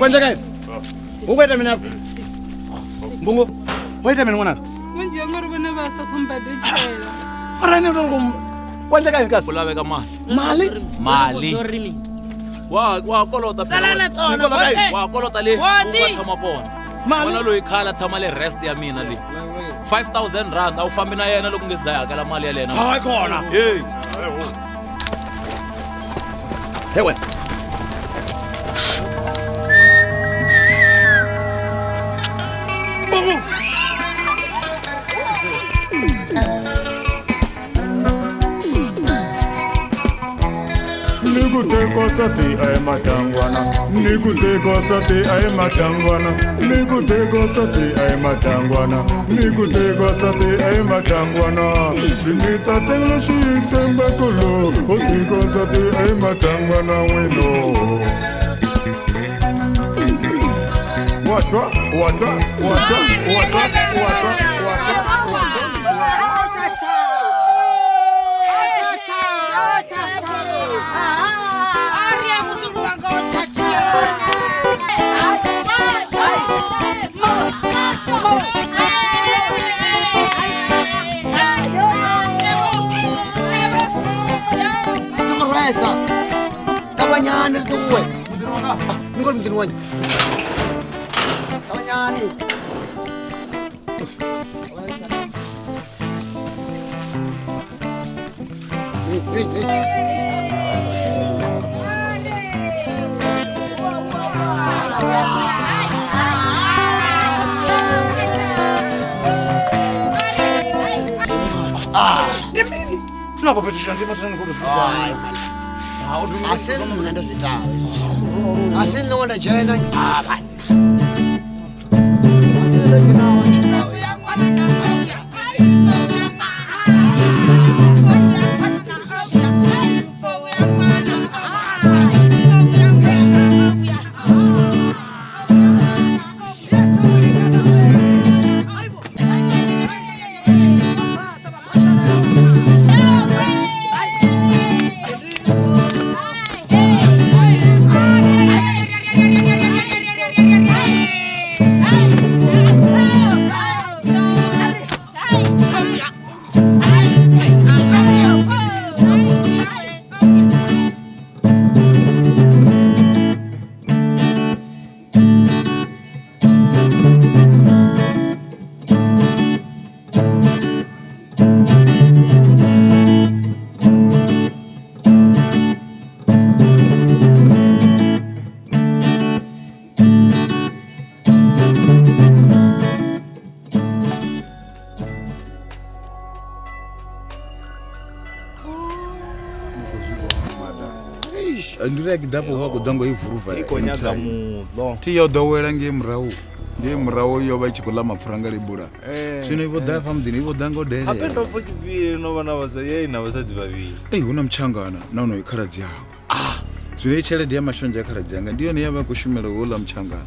Kwenzeka ukweta mina mbungu waita mina mwana Manje ngori vona va sa khomba ditshela. Mara ni ro kwenzeka yini kasi? Kulaveka mali. Mali? Mali. Wa kolota. Salana tona. Wa kolota le. Wa tshama kona. Mali loyi khala tshama le rest ya mina le. 5000 rand a wu fambi na yena loko nge za hakela mali ya lena. Hayi khona. Hey. Hey wena. Nikuteko sati ay matangwana, nikuteko sati ay matangwana, nikuteko sati ay matangwana, nikuteko sati ay matangwana. Simita tenglo shi temba kolo, otiko sati ay matangwana wino. Watwa, watwa, watwa, watwa, watwa, watwa. Kabanyane tuwe. Ngol mdini wani. Kabanyane. Ah, ndimini. Lapha phela ndimathana ngokusuka. Asini mna ndozitawe. Asini nonda jena. Ah bana. Asini ndo jena. Ndire wa kudango ivuruva ikonyaga mulo ti yo dowela nge murahu yo vha tshi khou ḽa mapfura nga libula zwino ivo ḓa fha muḓini ivo ḓa ngo dele habe ndo pfa tshivhili no vha na vhasadzi na vhasadzi vhavhili. Ei hu na mutshangana na onoyo khaladzi yawe. Zwino i tshelede ya mashonzha ya khaladzi yanga ndi yone ya vha khou shumela houḽa mutshangana.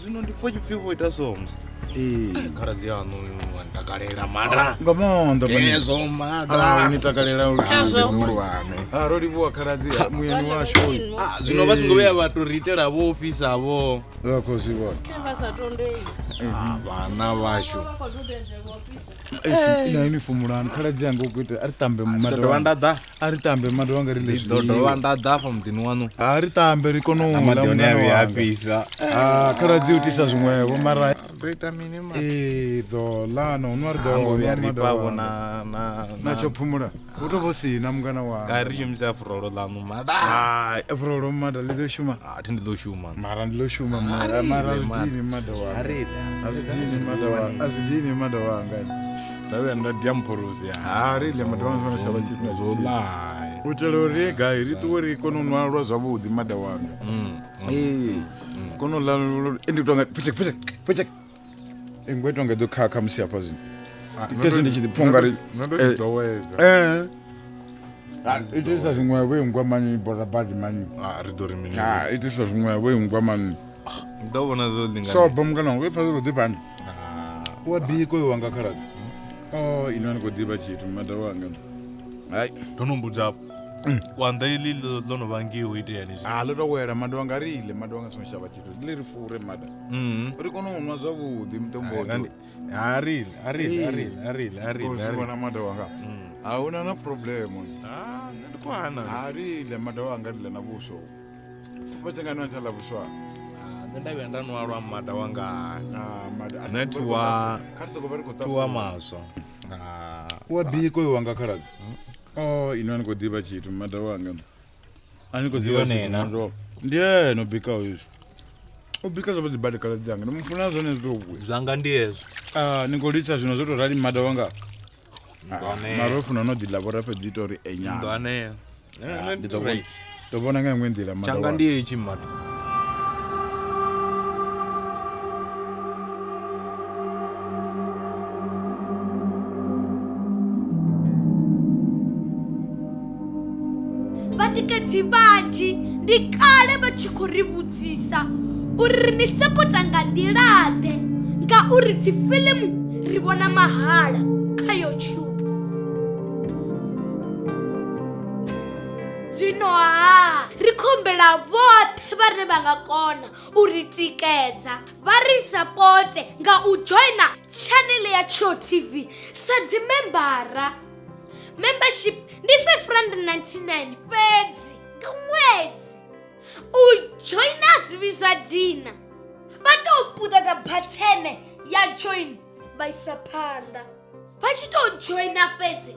Zwino ndi pfa tshipfi vho ita so musi. Ee khaladzi yaṋu wa takalela mada. Nga maanḓa mani. Hezwo mada. Ni takalela uri Hezwo. Muhulwane. Ro livhuwa khaladzi muyeni washu. Zwino vha songo vhuya vha to ri itela vho ofhisa vho. Vha khou zwi vhona. Vha sa tondei. Vhana vhashu. Ina ini fumulani khaladzi yanga u khou ita a ri tambe Ndi ḓo dovha nda ḓa. A ri tambe mada wanga ri ḽe Ndi ḓo dovha nda ḓa afha muḓini waṋu. A ri tambe ri kone u ḽa Maḓi one a mungana vhuya a wanga. fhisa. Khaladzi u itisa zwiṅwevho mara Ḓo ita mini mara? Ḓo ḽa no nwa ri ḓo Hango vhuya nwa ri mada pavho wanga. na tsho phumula hu to vho sina mungana wanga. Ka ri shumisa furolo ḽaṋu mada. Hai, furolo mada ḽi ḓo shuma. Thi ndi ḓo shuma. Mara ndi ḓo shuma mara mara ri ḽe, zwi dini mada wanga. A ri ḽe. A zwi dini mada wanga. A zwi dini mada wanga. Nda vhuya nda dia mphorosi ya. Ha ri ḽe mada wanga zwi shavha tshithu na Zwo tshithihi. ḽa. U itela uri gai ri ṱuwe ri kone u nwa lwa zwavhuḓi mada wanga. Ee. Kone u ḽa ndi tonga pfutsek pfutsek pfutsek. Engwe tonga ḓo khakha musi hafha zwino. Tezwi ndi tshi ḓi pfha ungari Nṋe ndo ḓi ḓowedza. Itisa zwiṅwevho ingwa mani bora badi mani. Ri ḓo ri mini? Itisa zwiṅwevho ingwa mani. Ndi ḓo vhona zwo lingana. Sobo mungana wanga ipfa zwo ḓifhani. Wa biko iwe wanga khaladzi. Oh, ino ni khou ḓivha tshithu mada wanga. Hai, ndo no mbudza hafho. Kwanḓa iḽi ḽo no vhangiwa ho itea ni zwi. Ḽo to wela mada wanga ri ḽe mada wanga songo shavha tshithu. Ḽi ri fure mada. Ri kone u nwa zwavhuḓi mutomboto. Ha ri ḽe, a ri ḽe, a ri ḽe, a ri ḽe, a ri ḽe, a ri ḽe. Vhona mada wanga. A huna na problem. Nṋe ndi khou hana. Ha ri ḽe mada wanga ri ḽe na vhuswa. Pfufha tshanga no tsha ḽa vhuswa. Nṋe nda vhuya nda nwa lwa mada wanga. Mada. Nṋe thuwa. Kha ri soko vha ri khou Thuwa maswa. Wa biko iwe wanga khaladzi. Oh, ino ni khou ḓivha tshithu mada wanga. A ni khou Ndi ḓivha yone tshithu na? mada wanga. Ndi ene o bikaho izwi. O bika zwavhuḓi badi khaladzi yanga. Ndi mu funa zwone zwi tou vhuya. Zwanga ndi hezwo. Ni khou litsha zwino zwo tou rali mada wanga. Ndo Mara o funa no ḓi ḽa vho ra fhedzi ita uri enyana. Ndo anea. Ndi ḓo vhona. Ḓo vhona nga iṅwe nḓila mada Tshanga wanga. ndi hetshi mada. Vhatikedzi vhanzhi ndi kale vha tshi khou ri vhudzisa uri ri ni sapota nga nḓila-ḓe ngauri dzi fiḽimu ri vhona mahala kha YouTube. Zwino ha ri khou humbela vhoṱhe vhane vha nga kona u ri tikedza vha ri sapote nga u dzhoina tshanele ya Tsho TV sa dzimembara. Membership ndi R599 fhedzi nga ṅwedzi. U joina zwi vhidzwa dina. Vha tou puṱedza bathene ya join vha isa phanḓa. Vha tshi tou joina fhedzi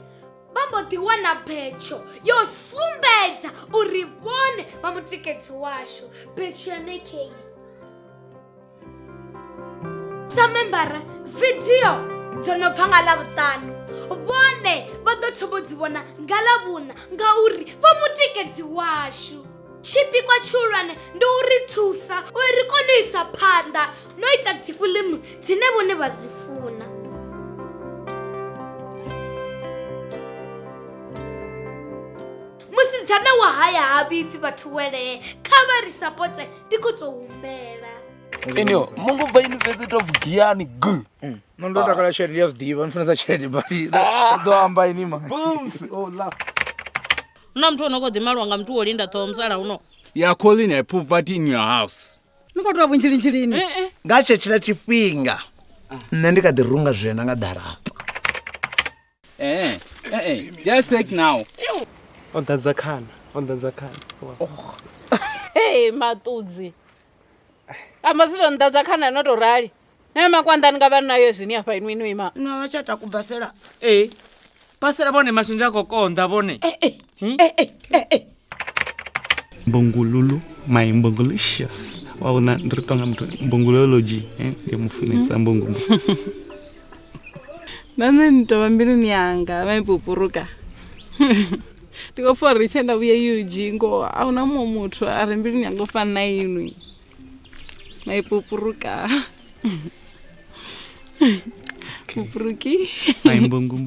vha mbo ḓi wana betsho yo sumbedza uri vhone vha mutikedzi washu. Betsho yone kei. Sa membara vidio dzo no bva nga Ḽavhuṱanu vhone vha ḓo thoma u dzi vhona nga Ḽavhuṋa ngauri vha mutikedzi washu. Tshipikwa tshihulwane ndi u ri thusa uri ri kone u isa phanḓa no ita dzi fiḽimu dzine vhone vha dzi funa. Musidzana wa haya ha vhifhi vhathu welee kha vha ri sapote ndi khou tou humbela. Enio, mungu bva University of Giyani G. Nṋe ndo takala tshelede ndi a zwi ḓivha ndi funesa tshelede badi ḓo amba ini ma. Booms. Oh la. Huna muthu ono kho ḓi malwa nga muthu wo linda ṱhoho musalauno. You are calling a poverty in your house. Ni khou tou vhunzhilinzhilini. Nga tshetshiḽa tshifhinga nṋe ndi kha ḓi runga zwena nga ḓarapa. Just take now. O ḓadza khana, o ḓadza khana. Hey maṱudzi. Amba zwi to nḓadza khana no to rali. Na makwandani nga vha nayo zwini afha inwi inwi ima. No vha tsha takubvasela. Ee. Pasela vhone mashinzha a khou konḓa vhone. Mbongololo, my mbongolicious. Wa vhona ndi ri tonga muthu mbongolology, ndi mufunesa mbongo. Na nṋe ni tovha mbiluni yanga vha Ndi khou pfha uri tshe nda vhuya UG ngoho a huna muṅwe muthu a re mbiluni yanga u fana na inwi. Maipupuruka. Pupuruki. My mbongo.